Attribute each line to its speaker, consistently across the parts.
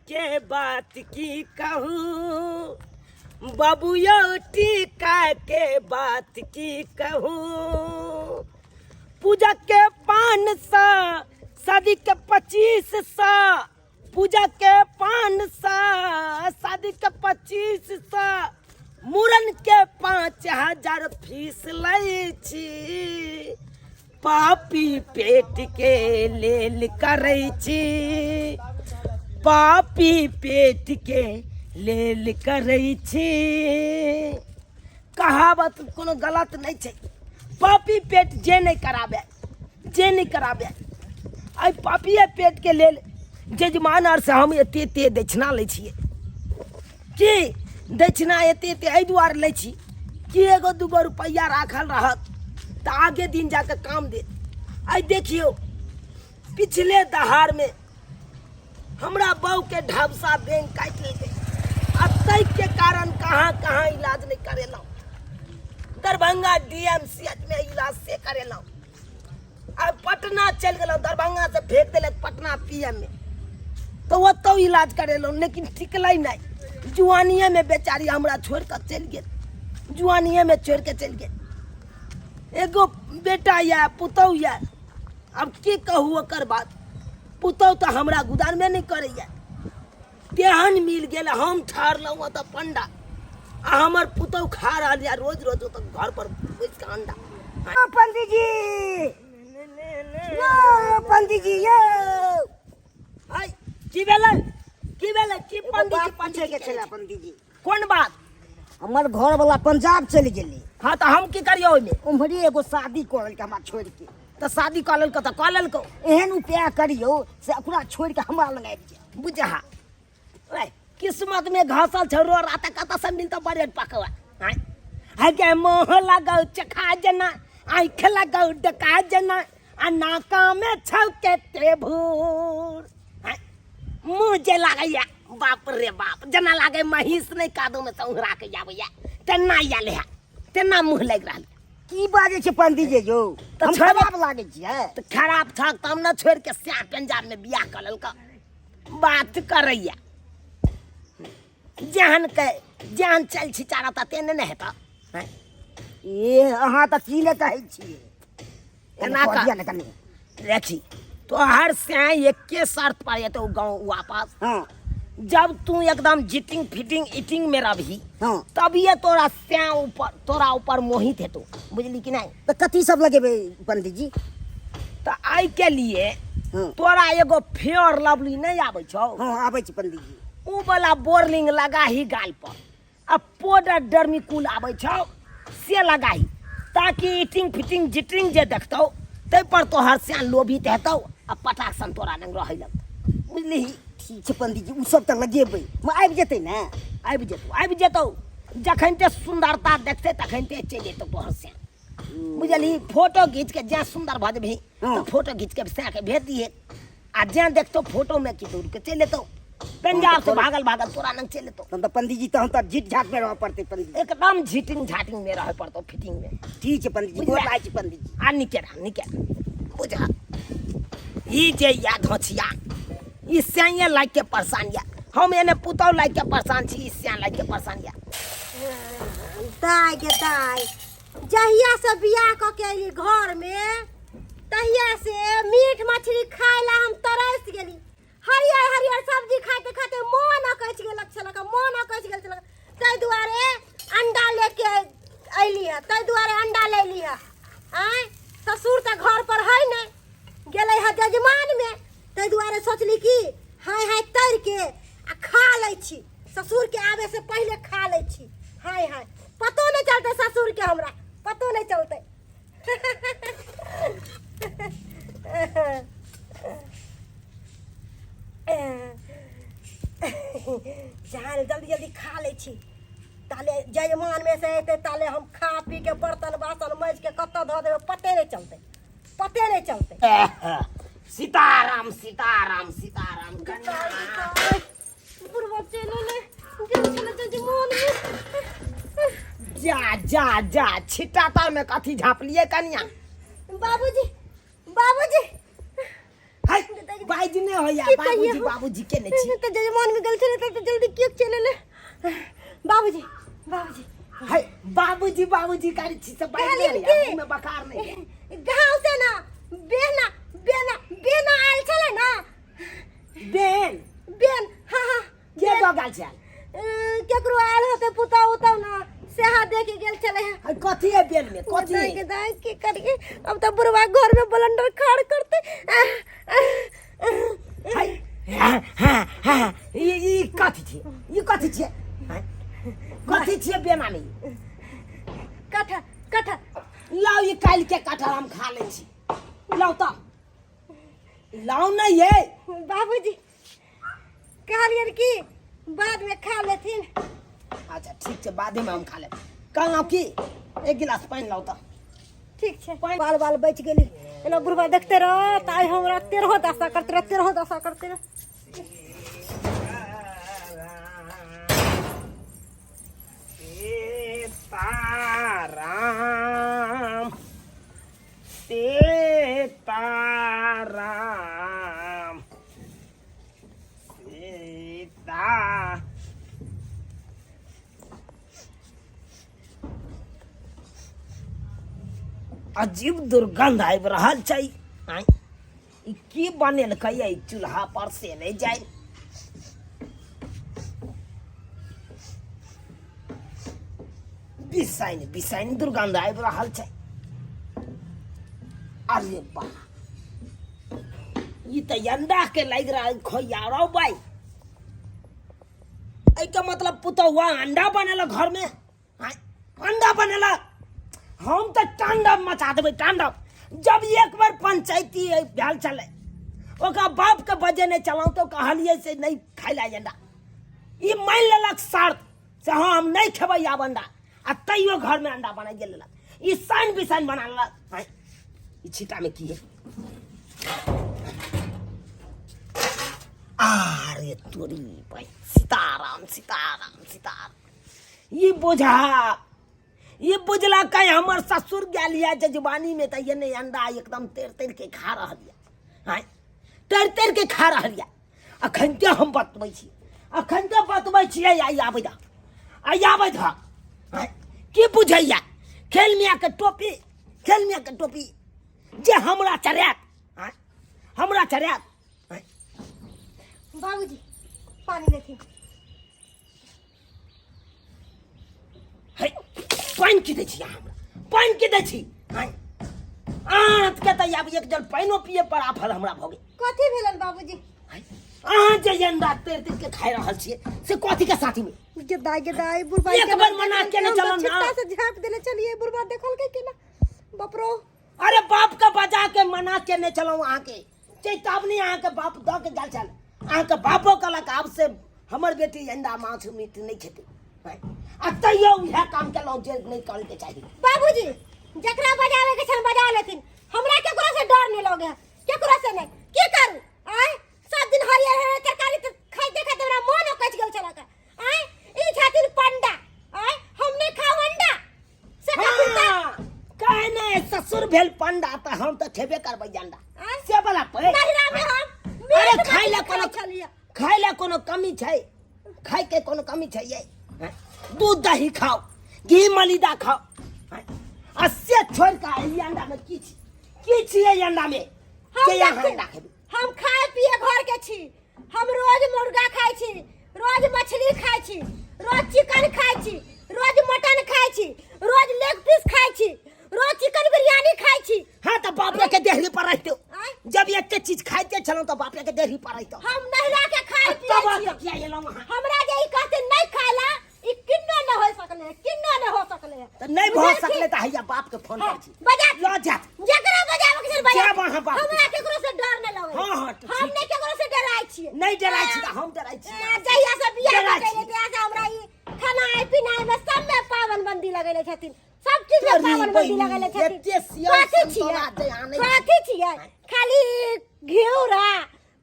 Speaker 1: के बात की कहू, बाबू यौ टीका के बात की कहू। पूजा के 500, शादी के 2500, पूजा के 500, शादी के 2500, मूड़न के 5000 फीस लै छी। पापी पेट के लेल करै छी, पापी पेट के लेल करै छी। कहावत कोनो गलत नहि छै। पापी पेट जे नहि कराबे, जे नहि कराबे, एहि पापिए पेटके लेल जजमान आरसँ हम एते एते दक्षिणा लै छियै। की दक्षिणा एते एते एहि दुआरे लै छी कि एगो दूगो रुपैआ राखल रहत तऽ आगे दिन जाके काम देत। आइ देखियौ, पिछले दहाड़मे हमरा बहूके ढबसा बैंक काटि लेलकै आ ताहिके कारण कहाँ कहाँ इलाज नहि करेलहुँ। Darbhanga D M C H मे इलाज से करेलहुँ। आ पटना चलि गेलहुँ, दरभंगासँ भेज देलक पटना पी एम मे, तऽ ओतहु इलाज करेलहुँ, लेकिन टिकलै नहि। जुआनिएमे बेचारी हमरा छोड़ि कऽ चलि गेल, जुआनिएमे छोड़ि कऽ चलि गेल। एगो बेटा यऽ, पुतहु यऽ, आब की कहू ओकर बात। पुतहु तऽ हमरा गुदानबे नहि करैए, तेहन मिल गेल। हम ठहरलहुँ ओतऽ पंडा आ हमर पुतहु खा रहल यऽ रोज रोज ओतऽ घर पर बैस कऽ अंडा।
Speaker 2: पंडीजी यौ, पंडीजी यौ।
Speaker 1: हाय, की भेलै, की भेलै? की
Speaker 2: एगो
Speaker 1: पंडीजी
Speaker 2: बात पूछे के
Speaker 1: पंडीजी
Speaker 2: छलै पंडीजी।
Speaker 1: कोन बात?
Speaker 2: हमर घर वाला पंजाब चलि गेलै।
Speaker 1: हाँ, तऽ हम की करियौ ओहिमे?
Speaker 2: उम्हरे एगो शादी कऽ लेलकै हमरा छोड़ि के।
Speaker 1: तऽ शादी कऽ लेलकै तऽ कऽ लेलकौ।
Speaker 2: एहन उपाय करियौ से ओकरा छोड़ि के हमरा लग आबि जाय।
Speaker 1: बुझा ओए, किस्मत में घसल छौ रो रात कतऽ से मिलतौ बरेड पकवा। आँय हे गे, मोह लगौ चखा जना, आँख लगौ डका जना, आ नाका में छौ के ते भूर। आँय, मुँह जे लागैया बाप रे बाप, जेना लागे महींस नहि कादो में सौंहरा के आबैया तेना आयल है, तेना मुँह लागि रहल।
Speaker 2: की बाजै छै पंडीजी यौ?
Speaker 1: तऽ
Speaker 2: हम
Speaker 1: छोड़ि-
Speaker 2: खराब लागै छियै?
Speaker 1: तऽ खराब छक तब ने छोड़ि के स्याह पंजाब में बियाह कऽ लेलक। बात करैया जेहन के जेहन चल छिचारा तऽ तेहने ने हेतऽ। हैं?
Speaker 2: ए अहाँ तऽ की ने कहै छियै।
Speaker 1: एना
Speaker 2: कऽ
Speaker 1: कऽ-
Speaker 2: दिअ ने कनि।
Speaker 1: देखी, तोहर स्याह एके शर्त पर एतौ गाँव वापस।
Speaker 2: हाँ।
Speaker 1: जब तू एकदम जिटिंग फिटिंग इटिंग में रहबही,
Speaker 2: हाँ।
Speaker 1: तभिए तोरा स्याह ऊपर तोरा ऊपर मोहित हेतौ, बुझली कि नहीं?
Speaker 2: तऽ कथी सब लगेबै पंडीजी?
Speaker 1: तऽ एहि के लिए
Speaker 2: हाँ।
Speaker 1: तोरा एगो फेयर लवली नहीं आबै छौ?
Speaker 2: हाँ, आबै छै पंडीजी।
Speaker 1: उ वाला बोर्लिंग लगाही गाल पर, आ पाउडर डर्मिकुल आबै छौ से लगाही, ताकि इटिंग फिटिंग जिटिंग जे देखतौ ताहि पर तोहर स्याह लोभित हेतौ आ पटाक सन तोरा लग रहै लगतौ, बुझलिही?
Speaker 2: ठीक छै पंडीजी, ओ सब तऽ लगेबै। म आबि जेतै ने?
Speaker 1: आबि जेतौ, आबि जेतौ। जखन ते सुन्दरता देखतै तखन ते चलि जेतौ तोहर स्याह, बुझलिही? फोटो घीच के जँ सुन्दर भऽ जेबही
Speaker 2: हाँ।
Speaker 1: तऽ फोटो घीच के स्याह के भेज दिहे, आ जँ देखतौ फोटो में कि दौड़ के चलि एतौ पंजाब से भागल भागल तोरा लग चलि एतौ।
Speaker 2: तहन तऽ पंडीजी, तहन तऽ झीट झाट में रहऽ पड़तै पंडीजी।
Speaker 1: एकदम झीटिंग झाटिंग में रहऽ पड़तौ, फिटिंग में।
Speaker 2: ठीक छै पंडीजी,
Speaker 1: बुझला?
Speaker 2: गोर लागै छी पंडीजी।
Speaker 1: आ निके रह, निके रह। बुझा, ई जे या धोछिया ई स्याइए लागि के परेशान या, हम एने पुतहु लागि के परेशान छी, ई स्या लागि के परेशान या।
Speaker 3: दाय गे दाय, जहिया से बियाह कऽ के अयली घर में तहिया से मीट मछली खाय ला हम तरस गेली। हरियर हरियर सब्जी खाते खाते मोन अकछि गेल छलक, मोन अकछि गेल छलक, ताहि दुआरे अंडा लेके अयली है, ताहि दुआरे अंडा लैली है। आँय, ससुर तऽ घर पर है नहि, गेलै है जजमान में, ताहि दुआरे सोचली कि हाय हाय तर के आ खा लै छी, ससुर के आवे से पहले खा लै छी। हाय हाय पतो नहीं चलते ससुर के, हमरा पतो नहीं चलते। जान जल्दी जल्दी खा लै छी, ताले जजमान में से एते ताले हम खा पी के बर्तन बासन मजि के कतऽ धऽ देबै पते नहीं चलते, पते नहीं चलते।
Speaker 1: सीताराम सीताराम सीताराम।
Speaker 3: बुढ़वा चलि एलै, गेल छलै जजमान में।
Speaker 1: जा जा जा, छिट्टा तर में कथी झाँपलिए कनिया?
Speaker 3: बाबूजी, बाबूजी,
Speaker 1: है बाइज नहि होइया
Speaker 3: की कहियै
Speaker 1: बाबूजी
Speaker 3: हम?
Speaker 1: बाबूजी के नहि छी
Speaker 3: तऽ जजमान में गेल छलै तऽ जल्दी केक चलि एलै। बाबूजी बाबूजी।
Speaker 1: है बाबूजी बाबूजी करै छी से बाइज नहि
Speaker 3: कहलियनि
Speaker 1: होइया,
Speaker 3: की?
Speaker 1: मुँहमे बकार नहि होइया।
Speaker 3: गाँव से ना बेना बेना बेना आयल छलै ना।
Speaker 1: बेन?
Speaker 3: बेन, हाँ हाँ।
Speaker 1: के दऽ गेल छै?
Speaker 3: केकरो आयल होते पुतौ उतौ ना, सेहा देख के गेल छलै।
Speaker 1: है कथी है बेन में, कथी
Speaker 3: दाइ
Speaker 1: है?
Speaker 3: के दाइ, की करिए अब तऽ बुढ़वा घर में बलंडर खाड़ करते।
Speaker 1: है हाँ हाँ हाँ, ई ई कथी छियै, ई कथी छियै? हैं? कथी छियै बेना में?
Speaker 3: कटहर कटहर।
Speaker 1: लाउ, ई काल्हि के कटहर हम खा लै छी। लाउ तऽ, लाउ। नहि ये।
Speaker 3: बाबूजी कहलियनि कि बाद में खा लेथिन।
Speaker 1: अच्छा ठीक छै, बादेमे हम खा लेब। कहलहुँ कि एक गिलास पानि लाउ तऽ।
Speaker 3: ठीक छै। बाल बाल बचि गेली। एना बुढ़वा देखते रह तऽ आइ हमरा तेरहो दशा करते रह, तेरहो दशा करते रह।
Speaker 1: सीताराम सीताराम सीता। अजीब दुर्गंध आबि रहल छै। आँय, ई की बनेलकै एहि चूल्हा पर से नहि जाय। बिसाइन बिसाइन दुर्गंध आबि रहल छै। अरे वाह, ई तऽ अंडा के लागि रहल खोइया। रौ बाई, एहिके मतलब पुतहुआ अंडा बनेलक घरमे? आँय, अंडा बनेलक। हम तऽ तांडव मचा देबै, तांडव। जब एक बेर पंचायती भेल छलै, ओकरा बापके बजेने छलहुँ तऽ कहलियै से नहि खाइ लए अंडा। ई मानि लेलक शर्त से हँ, हम नहि खेबै आब अंडा, आ तैयो घरमे अंडा बनाइए लेलक। ई साइन बिसाइन बना लेलक। आँय, ई छिट्टामे की है? अरे तोरी भाई, सीताराम सीताराम सीताराम। ई बुझा, ई बुझला कहीं हमर ससुर गेल यऽ जजबानी में तऽ ये नहीं अंडा एकदम तेर तेर के खा रहल यऽ। आँय, तेर तेर के खा रहल यऽ। अखन ते हम बतबै छी, अखन ते बतबै छियै। आइ आबै दऽ, आइ आबै दऽ। आँय, की बुझैया खेल मियाँ के टोपी, खेल मियाँ के टोपी जे हमरा चढ़ायत? आँय, हमरा चढ़ायत? आँय।
Speaker 3: बाबूजी पानी लेथिन।
Speaker 1: है, पानि की दै छी अहाँ हमरा? पानि की दै छी? आँय, अहाँके तऽ आब एक जल पानिओ पिए पर आफत हमरा भऽ गेल।
Speaker 3: कथी भेलन बाबूजी?
Speaker 1: आँय, अहाँ जे अंडा तेर तेर के खाइ रहल छियै से कथी के साथी में?
Speaker 3: गे दाइ, गे दाइ, बुढ़बा
Speaker 1: एक बेर मना केने चलो ना।
Speaker 3: छिट्टा से झाँप देले चलिए, बुढ़बा देखलकै केना? बाप रो।
Speaker 1: अरे बाप के बजा के मना केने चलौ अहाँके, चेतावनी अहाँके बाप दऽ के गेल छल। अहाँके बापो कहलक आब से हमर बेटी अंडा माछ मीट नहि खेतै। आँय, आ तैयो इएह काम केलहुँ जे नहि करैके चाही।
Speaker 3: बाबूजी जकरा बजावे के छन बजा लेथिन, हमरा केकरो से डर नहीं लगे है, केकरो से नहीं। की करू? आय सब दिन हरियर हरियर तरकारी त खाइते खाइते हमरा मन अकछ गेल छलक। आय ई छथिन पंडा, आय हम नहीं खाऊ अंडा से कथी त?
Speaker 1: हाँ, काहे नहि ससुर भेल पंडा तऽ हम तऽ खेबे करबै अंडा।
Speaker 3: आँय?
Speaker 1: से वाला पे
Speaker 3: नहिरा में हम
Speaker 1: अरे
Speaker 3: मीट
Speaker 1: खाइ ला
Speaker 3: मछली
Speaker 1: कोनो
Speaker 3: खाइ छलियै।
Speaker 1: खाइ ला कोनो कमी छै? खाइ के कोनो कमी छै ये? हैं? दूध दही खाओ, घी मलिदा खाओ, हैं? आ से छोड़ के ई अंडा में की छी, की छियै ई अंडा में
Speaker 3: हम
Speaker 1: जे अहाँ
Speaker 3: देखिए,
Speaker 1: अंडा खेबै?
Speaker 3: हम खाए पिए घर के छी। हम रोज मुर्गा खाइ छी, रोज मछली खाइ छी, रोज चिकन खाइ छी, रोज मटन खाइ छी, रोज लेग पीस खाइ छी, रोज चिकन बिरयानी खाइ छी।
Speaker 1: हाँ तऽ बापरे के देहरी पर रहितो।
Speaker 3: आँय?
Speaker 1: जब एते चीज खाइते छलहुँ तऽ बापरे के देहरी पर रहितो।
Speaker 3: हम नहिरा के खाइ पिए
Speaker 1: तब
Speaker 3: छी।
Speaker 1: अहाँ किया एलहुँ अहाँ?
Speaker 3: हमरा जे ई कहते नहीं खाइला, ई किन्नो न हो सकले, किन्नो न हो सकले।
Speaker 1: तऽ नहि भऽ
Speaker 3: बुझलखिन?
Speaker 1: सकले तऽ हैया बाप के फोन
Speaker 3: हाँ,
Speaker 1: करै छी।
Speaker 3: बजा।
Speaker 1: लऽ जायत।
Speaker 3: जकरा बजाबे के छै बजा।
Speaker 1: जायब अहाँ बाप के।
Speaker 3: हमरा केकरो से डर नहि लगै।
Speaker 1: हाँ, हाँ, तऽ
Speaker 3: हम
Speaker 1: ठीक।
Speaker 3: नहि केकरो से डराइ छियै।
Speaker 1: नहि डराइ छी तऽ हम डराइ छी।
Speaker 3: जहिया से बियाह
Speaker 1: डराइ
Speaker 3: कऽ
Speaker 1: छी।
Speaker 3: के तहिया से हमरा ई खानाइ पिनाइ में सब में पावन बंदी लगेले छथिन, सब चीज में
Speaker 1: तोरी
Speaker 3: पावन बंदी
Speaker 1: बहिनी,
Speaker 3: लगेले छथिन।
Speaker 1: एते सियल
Speaker 3: कथी
Speaker 1: संतोला
Speaker 3: छियै?
Speaker 1: जे आनै छी।
Speaker 3: कथी छियै? खाली घिउरा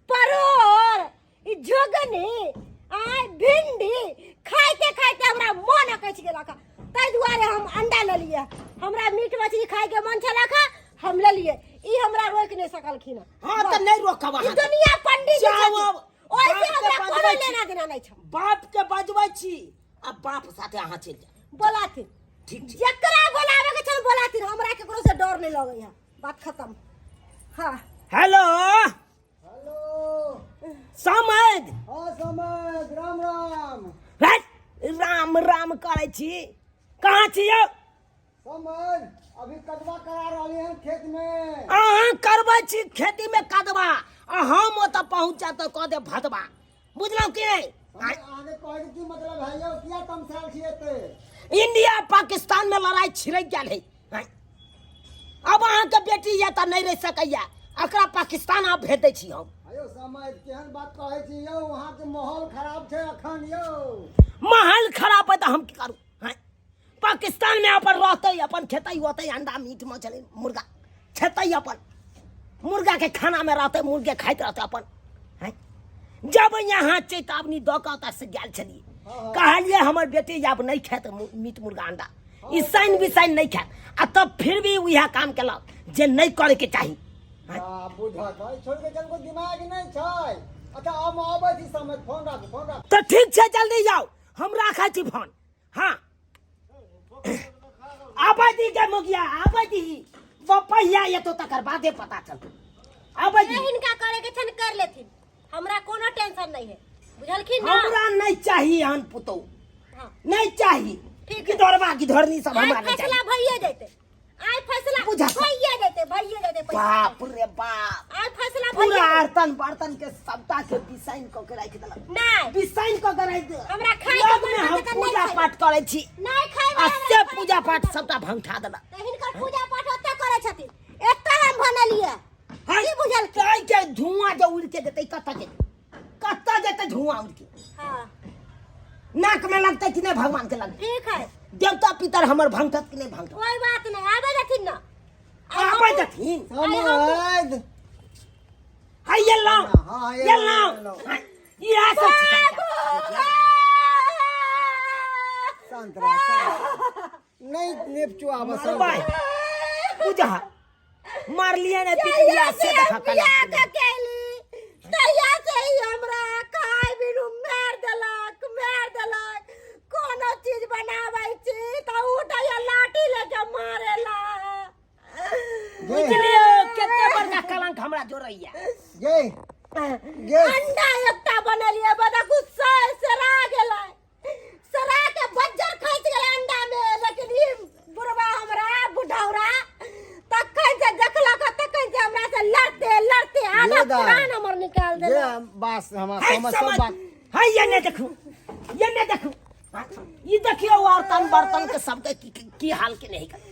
Speaker 3: परोड़ ई झोगनी आय भिंडी खाइते खाइते हमरा मन अकछि गेलक, ताहि दुआरे हम अंडा लेलियै। हमरा मीट मछली खाइके मन छलक, हम लेलियै। ई हमरा रोकि नहि सकलखिन।
Speaker 1: हाँ तऽ नहि रोकब जाओ
Speaker 3: ई
Speaker 1: अहाँ।
Speaker 3: दुनिया पंडित जी
Speaker 1: जाओ
Speaker 3: छथिन।
Speaker 1: अब।
Speaker 3: ओहिसे
Speaker 1: बाप के
Speaker 3: हमरा कोनो
Speaker 1: बजबै छी।
Speaker 3: लेना देना नहि छै।
Speaker 1: बाप के बजबै छी आ बाप साथे अहाँ चलि जाउ।
Speaker 3: बोलाथिन।
Speaker 1: ठीक छै।
Speaker 3: जकरा बोलावे के छल बोलाथिन, हमरा केकरो से डर नहीं लगै है। बात खत्म। हाँ।
Speaker 1: हेलो।
Speaker 4: हेलो।
Speaker 1: समद।
Speaker 4: हाँ समद, राम राम।
Speaker 1: रात, राम राम करै छी, कहाँ छी यौ?
Speaker 4: समद, अभी कदवा करा रहली हन खेत में।
Speaker 1: अहाँ करबै छी खेती में कदवा आ हम ओतऽ पहुँच जायब तऽ कऽ देब भदवा, बुझलहुँ कि नहि?
Speaker 4: अहाँके कहैके की मतलब है यौ? किया तमसायल छी एते?
Speaker 1: इंडिया पाकिस्तान में लड़ाई छिड़क गेल है। आँय। अब अहाँके बेटी यऽ तऽ नहि रहि सकैया, एकरा पाकिस्तान आब भेज दै छी हम।
Speaker 4: अयो समय, केहन बात कहै छी यौ? अहाँके माहौल खराब छै अखन यौ।
Speaker 1: माहौल खराब है तऽ हम की करू? आँय? पाकिस्तान में अपन रहतै, अपन खेतै ओतै, अंडा मीट मछली मुर्गा खेतै, अपन मुर्गा के खाना में रहतै, मुर्गे खाइत रहतै अपन। आँय? जब यहाँ चेतावनी दऽ कऽ ओतऽ से गेल छलियै, कहलियै हमर बेटी आब नहि खेत मीट मुर्गा अंडा, ई साइन बिसाइन नहि खायत, आ तब फिर भी उएह काम केलक जे नहि करैके चाही।
Speaker 4: आ बुझत है छोड़ के चल, दिमाग नहीं छै। अच्छा, हम अबै छी समय, फोन राखू, फोन राखू।
Speaker 1: तऽ ठीक छै, जल्दी जाउ, हम राखै छी फोन। हाँ, आबै दी गे मुखिया, आबै दी, बपहिया एतो तकर बादे पता चलतै। आबै
Speaker 3: जे
Speaker 1: दी।
Speaker 3: हिनका करे के छन कर लेथिन, हमरा कोनो टेंशन नहीं है, बुझलखिन ना?
Speaker 1: हमरा नहीं चाही एहन पुतोह।
Speaker 3: हाँ।
Speaker 1: नहीं चाही।
Speaker 3: ठीक है।
Speaker 1: गिधरवा गिधरनी सब
Speaker 3: आइ
Speaker 1: हमरा नहीं
Speaker 3: फैसला
Speaker 1: चाही।
Speaker 3: भइए जैते, आइ फैसला
Speaker 1: बुझा।
Speaker 3: भइए जैते, भइए जैते पैसा।
Speaker 1: बाप रे बाप।
Speaker 3: आइ फैसला भइए
Speaker 1: पूरा
Speaker 3: जैते।
Speaker 1: आर्तन बर्तन के सबटा के बिसाइन कऽ के राखि देलक।
Speaker 3: नहीं।
Speaker 1: बिसाइन कऽ के राखि देलक।
Speaker 3: हमरा खाय के
Speaker 1: लग में
Speaker 3: मन
Speaker 1: हम
Speaker 3: करतै तऽ नहि
Speaker 1: पूजा
Speaker 3: खाय।
Speaker 1: पाठ करै छी।
Speaker 3: नहीं खाय।
Speaker 1: आ से पूजा पाठ सबटा भंगठा देलक।
Speaker 3: तऽ हिनकर पूजा पाठ ओतऽ करै छथिन, एतऽ हम बनलियै।
Speaker 1: हाय,
Speaker 3: की बुझलखिन?
Speaker 1: गाय के धुआं जे उड़ि के जेतै, कतऽ जेतै? कतऽ जेतै धुआं उड़ि के?
Speaker 3: हाँ।
Speaker 1: नाक में लगतै कि नहि भगवान के लगतै?
Speaker 3: ठीक है।
Speaker 1: देवता पितर हमर भंगठत कि नहि भंगठत?
Speaker 3: कोई बात नहीं, आबे देथिन ना।
Speaker 1: आबै देथिन।
Speaker 4: समद।
Speaker 1: हाय, ये लाओ।
Speaker 4: हाँ,
Speaker 1: ये
Speaker 4: ये
Speaker 1: लाओ।
Speaker 4: लाओ।
Speaker 1: इएह सब छै।
Speaker 4: शांत रह, शांत। नहीं नेपचू आब।
Speaker 1: मारबै पूजा मारलियै ने पिटिया से देखा कला।
Speaker 3: बियाह के केली तहिया से ही हमरा खाय बिनु मारि देलक, मारि देलक। कोनो चीज बनाबै छी तऽ उठैया लाठी लेके मारेला।
Speaker 1: बुझलियो कते बड़का कलंक हमरा जोड़ैया?
Speaker 4: गे गे।
Speaker 3: अंडा एकटा बनेलियै, बड़ा गुस्सा सरा गेलै, सरा के बज्जर खसि गेलै अंडा में। लेकिन ई बुढ़वा हमरा बुढ़ौरा तखन से देखलक, तखन से हमरा से लड़ते लड़ते आधा
Speaker 4: ये दाइ।
Speaker 3: प्राण हमर निकाल
Speaker 4: ये
Speaker 3: देलक।
Speaker 4: बास हमरा
Speaker 1: है
Speaker 4: समझ सब
Speaker 1: समझ
Speaker 4: बात।
Speaker 1: है, ये ने देखू, ये ने देखू, ई देखियो आर्तन बर्तन के सबके की, की, की हाल के नहीं कर।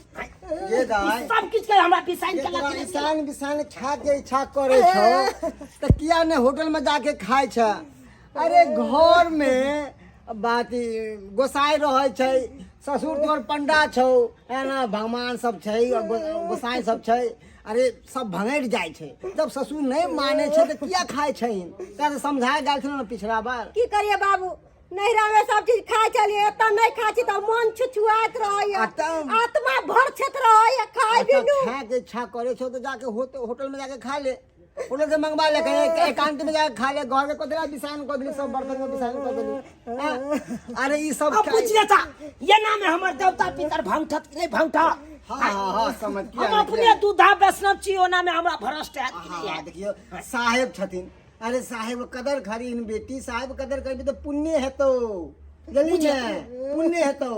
Speaker 4: ये दाइ।
Speaker 1: सब किछ के हमरा बिसाइन
Speaker 4: ये
Speaker 1: के
Speaker 4: तोरा
Speaker 1: लग।
Speaker 4: ईशान विशान खाय के इच्छा करे छौ तऽ किया ने होटल में जाके खाय छै? अरे घर में बात ई गोसाई रहै छै, ससुर तोहर पंडा छौ, है ना? भगवान सब छै, गोसाई सब छै। अरे सब भंगैर जाइ छै। जब ससुर नहि मानै छै तऽ किया खाय छै? तोरा समझा गेल छलौ ने पिछला बार।
Speaker 3: की करिए बाबू, नैहरा में सब चीज खाय छलियै, एतऽ नहि खाय छी तऽ मन छुछुआइत रहैया।
Speaker 4: आ तऽ-
Speaker 3: आत्मा भरछैत रहैया खाय
Speaker 4: अच्छा,
Speaker 3: बिनु।
Speaker 4: खाय के इच्छा करे छौ तऽ जाके होटल में जाके खा ले, होटल से मंगवा ले, कहीं एकांत में जाके खा ले। घर के कथी ला बिसान कऽ देली, सब बर्तन में बिसान कऽ देली? हाँ? अरे ई सब
Speaker 1: अब पूछिए था ये नाम है हमर देवता पितर भंगठत कि नहीं भंगठा?
Speaker 4: हाँ हाँ हाँ, समझ किया
Speaker 1: हम
Speaker 4: नहीं,
Speaker 1: अपने
Speaker 4: किया
Speaker 1: दूधा वैष्णव छी, ओना में हमरा भ्रष्ट हैत कि
Speaker 4: नहीं?
Speaker 1: नहीं
Speaker 4: हाँ,
Speaker 1: हैत?
Speaker 4: देखियौ साहेब छथिन। अरे साहेब कदर खरीन बेटी, साहेब कदर करबी तऽ पुण्य हेतौ, जानली ने? पुण्य हेतौ।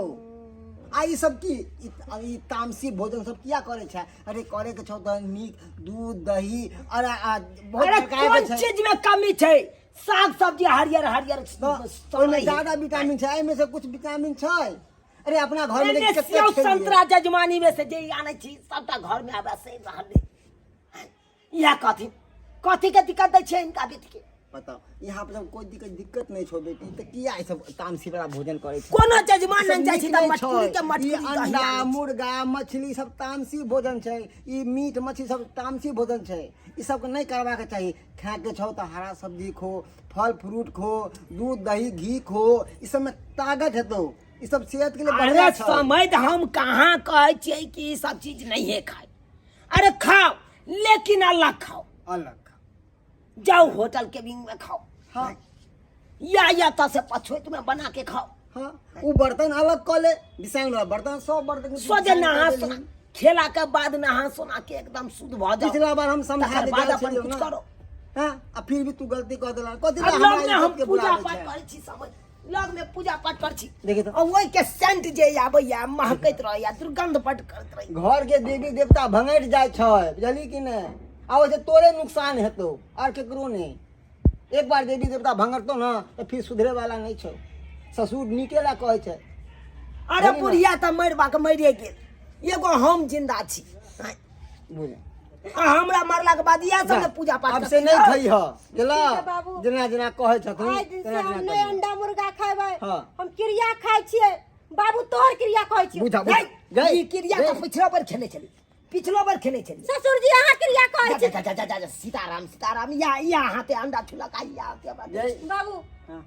Speaker 4: आ ई सब की ई तामसी भोजन सब किया करे छै? अरे करे के छौ तऽ नीक दूध दही, अरे आ बहुत
Speaker 1: अरे
Speaker 4: प्रकार के
Speaker 1: कोन
Speaker 4: छै।
Speaker 1: चीज में कमी छै? साग सब्जी हरियर हरियर
Speaker 4: तऽ
Speaker 1: सब
Speaker 4: ओहिमे
Speaker 1: नहीं।
Speaker 4: ज्यादा विटामिन छै, एहिमे से कुछ विटामिन छै? अरे अपना घर में
Speaker 1: एने
Speaker 4: कते
Speaker 1: सेव
Speaker 4: खेलियै।
Speaker 1: संतरा जजमानी में से जे आनै छी सबटा घर में आबै से रहल। इएह कथी कथी के दिक्कत दै छै हिनका बेटी के?
Speaker 4: बताओ, यहाँ पर सब कोई दिक्कत दिक्कत नहीं छौ बेटी, तऽ किया ई सब तामसी वाला भोजन करै छै?
Speaker 1: कोनो जजमान
Speaker 4: ई सब
Speaker 1: लग जाइ छै
Speaker 4: नीक
Speaker 1: तऽ
Speaker 4: नहि
Speaker 1: मटकुरी
Speaker 4: छै।
Speaker 1: के
Speaker 4: ई
Speaker 1: मटकुरी दही
Speaker 4: अंडा
Speaker 1: आनै छै।
Speaker 4: मुर्गा मछली सब तामसी भोजन छै, ई मीट मछली सब तामसी भोजन छै। ई सबके नहि करबाक चाही। खायके छौ तऽ हरा सब्जी खो, फल फ्रूट खो, दूध दही घी खो, ई सबमे ताकत हेतौ, ई सब सेहत के लिए
Speaker 1: अरे
Speaker 4: बढ़िया छै।
Speaker 1: समय तऽ हम कहाँ कहै छियै कि ई सब चीज नहीं है खाय। अरे खाओ, लेकिन अलग खाओ।
Speaker 4: अलग खाओ।
Speaker 1: जाओ होटल के विंग में खाओ।
Speaker 4: हाँ।
Speaker 1: या तो से पछोत में बना के खाओ।
Speaker 4: हाँ, उ बर्तन अलग कऽ ले, बिसाइन वाला बर्तन, सब बर्तन
Speaker 1: सोझे नहा सोना खेला के बाद नहा सोना के एकदम शुद्ध भऽ जाओ।
Speaker 4: पिछला बार हम समझा
Speaker 1: तकर
Speaker 4: दे
Speaker 1: बाद
Speaker 4: गेल
Speaker 1: अपन
Speaker 4: छलियौ
Speaker 1: कुछ
Speaker 4: ना।
Speaker 1: करो।
Speaker 4: हाँ, आ फिर भी तू गलती कऽ देला। कथी
Speaker 1: आ
Speaker 4: लए हमरा
Speaker 1: लग में हम
Speaker 4: इज्जत के
Speaker 1: पूजा
Speaker 4: बुलाबै
Speaker 1: पाठ
Speaker 4: छै?
Speaker 1: करै छी, समझ लग में पूजा पाठ करै छी।
Speaker 4: देखी तऽ।
Speaker 1: आ ओहि के सेंट जे आबैया महकैत रहैया, दुर्गंध बड करैत रहैया।
Speaker 4: घर के देवी देवता भंगैट जाइ छै, बुझली कि नहि? आ ओहिसँ तोरे नुकसान हेतौ, आर केकरो नहि। एक बार देवी देवता भंगरतौ ने तऽ फिर सुधरे वाला नहि छौ। ससुर नीके ला कहै छै।
Speaker 1: अरे बुढ़िया तऽ मरबाक मरिए गेल, एगो हम जिंदा छी। आँय।
Speaker 4: बुझ
Speaker 1: आ हमरा मरला के बाद इएह सब ने पूजा पाठ
Speaker 4: अब से नहीं
Speaker 1: करतै।
Speaker 4: खइह गेला।
Speaker 3: ठीक है बाबू।
Speaker 4: जेना जेना कहै छथुन
Speaker 3: आइ दिन से
Speaker 4: तेना
Speaker 3: हम
Speaker 4: तेना
Speaker 3: नहि
Speaker 4: करिहे।
Speaker 3: अंडा मुर्गा खेबै।
Speaker 4: हाँ।
Speaker 3: हम क्रिया खाइ छियै बाबू, तोहर क्रिया कहै छियौ।
Speaker 4: बुझा बुझा
Speaker 1: गई,
Speaker 4: गई,
Speaker 1: ई क्रिया
Speaker 4: गई।
Speaker 1: तऽ पिछलो बेर खेने छली, पिछलो बेर खेने छली।
Speaker 3: ससुर जी अहाँ क्रिया कहै
Speaker 1: जा
Speaker 3: छी।
Speaker 1: जा जा जा जा जा सीताराम सीताराम, या या हाथे अंडा छुलक आ या हाथे हमरा
Speaker 4: गई।
Speaker 3: बाबू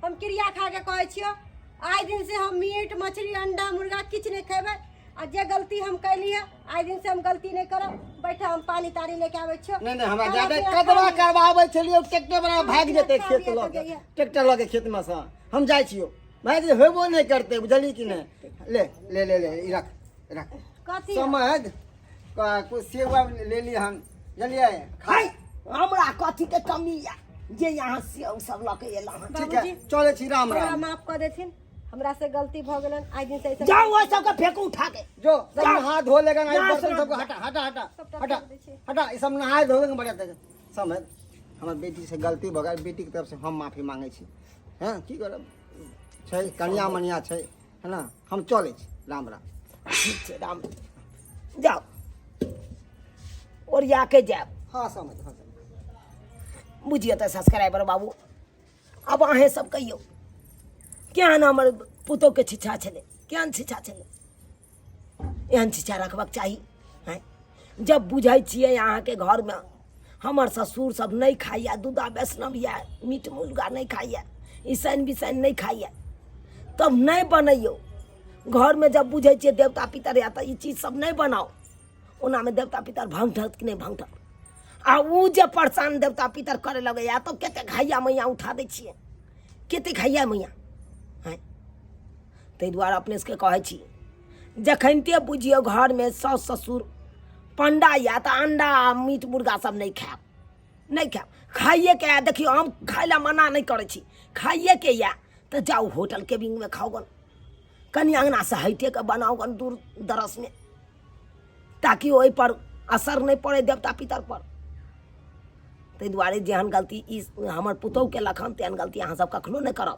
Speaker 3: हम क्रिया खा के कहै छियौ, आइ दिन से हम मीट मछली अंडा मुर्गा किछु नहि खेबै। आ जे गलती हम कैली है, आइ दिन से हम गलती नहि करब। बैठा, हम पानी तानी लेके आबै छियौ।
Speaker 4: नहीं नहीं, हमरा
Speaker 3: खाना
Speaker 4: जादे
Speaker 3: पीना
Speaker 4: कदवा
Speaker 3: खा लिअ।
Speaker 4: करवाबै छलियै, ट्रैक्टर वाला भागि जेतै
Speaker 3: खा
Speaker 4: खेत
Speaker 3: लिअ
Speaker 4: लऽ
Speaker 3: तऽ
Speaker 4: के,
Speaker 3: जइहे।
Speaker 4: ट्रैक्टर लऽ के खेत में से हम जाइ छियौ, भागि जे होबो नहि करतै, बुझली कि नहि? ले ले ले ले, ई रख रख।
Speaker 3: कथी?
Speaker 4: समझ कुछ सेब उब ले ली हम, बुझलियै?
Speaker 1: है हमरा कथी के कमी या जे यहाँ सेव सब लऽ के एला हन?
Speaker 4: ठीक है,
Speaker 3: बाबूजी,
Speaker 4: चलै छी, राम
Speaker 3: हमरा
Speaker 4: राम।
Speaker 3: माफ कऽ देथिन, हमरा से गलती भऽ गेलन। आइ दिन से ऐसा
Speaker 1: जाओ ओहि सबके फेंकू उठा के।
Speaker 4: जो सब
Speaker 1: जाओ।
Speaker 4: नहा धो लेगा ना,
Speaker 1: ना,
Speaker 4: बर्तन
Speaker 1: सुना।
Speaker 4: सबको हटा हटा हटा।
Speaker 3: सबटा
Speaker 4: हटा
Speaker 3: फेंक दै छियै।
Speaker 4: हटा, ई सब नहाय धो लेगा बढ़िया तरीके से। समझ हमर बेटी से गलती भऽ गेल, बेटी के तरफ से हम माफी मांगे छी। हैं की करब, छै कनिया मनिया छै, है ना? हम चलै छी, राम राम।
Speaker 1: ठीक छै, राम। जाओ, ओरिया के जायब।
Speaker 4: हाँ समझ, हाँ समझ।
Speaker 1: बुझियौ तऽ सब्सक्राइबर बाबू, आब अहेँ सब कहियौ केहन हमर पुतोहके शिक्षा छलै, केहन शिक्षा छलै? एहन शिक्षा रखबाक चाही? आँय, जब बुझै छियै अहाँके घरमे हमर ससुर सब नहि खाइए, दूधा वैष्णव यऽ, मीट मुर्गा नहि खाइए, ईसैन बिसैन नहि खाइए, तब नहि बनैयौ घरमे। जब बुझै छियै देवता पितर यऽ तऽ ई चीज सब नहि बनाउ। ओनामे देवता पितर भङ्गठत कि नहि भङ्गठत? आ उ जे परेशान देवता पितर करे लगैया तऽ कतेक हैया मैया उठा दै छियै, कतेक हैया मैया। आँय, ताहि दुआरे अपने सबके कहै छी, जखनिते बुझियौ घरमे साउस ससुर पण्डा यऽ तऽ अंडा आ मीट मुर्गा सब नहि खायब, नहि खायब। खाइएके यऽ, देखियौ हम खाइ लए मना नहि करै छी, खाइएके यऽ तऽ जाउ होटल केबिनमे खाउ गन, कनि अङ्गनासँ हटिके बनाउ गन दूर दरसमे, ताकि ओहिपर असर नहि पड़ै देवता पितरपर। ताहि दुआरे जेहन गलती ई हमर पुतहु केलक हन, तेहन गलती अहाँसभ कखनो नहि करब।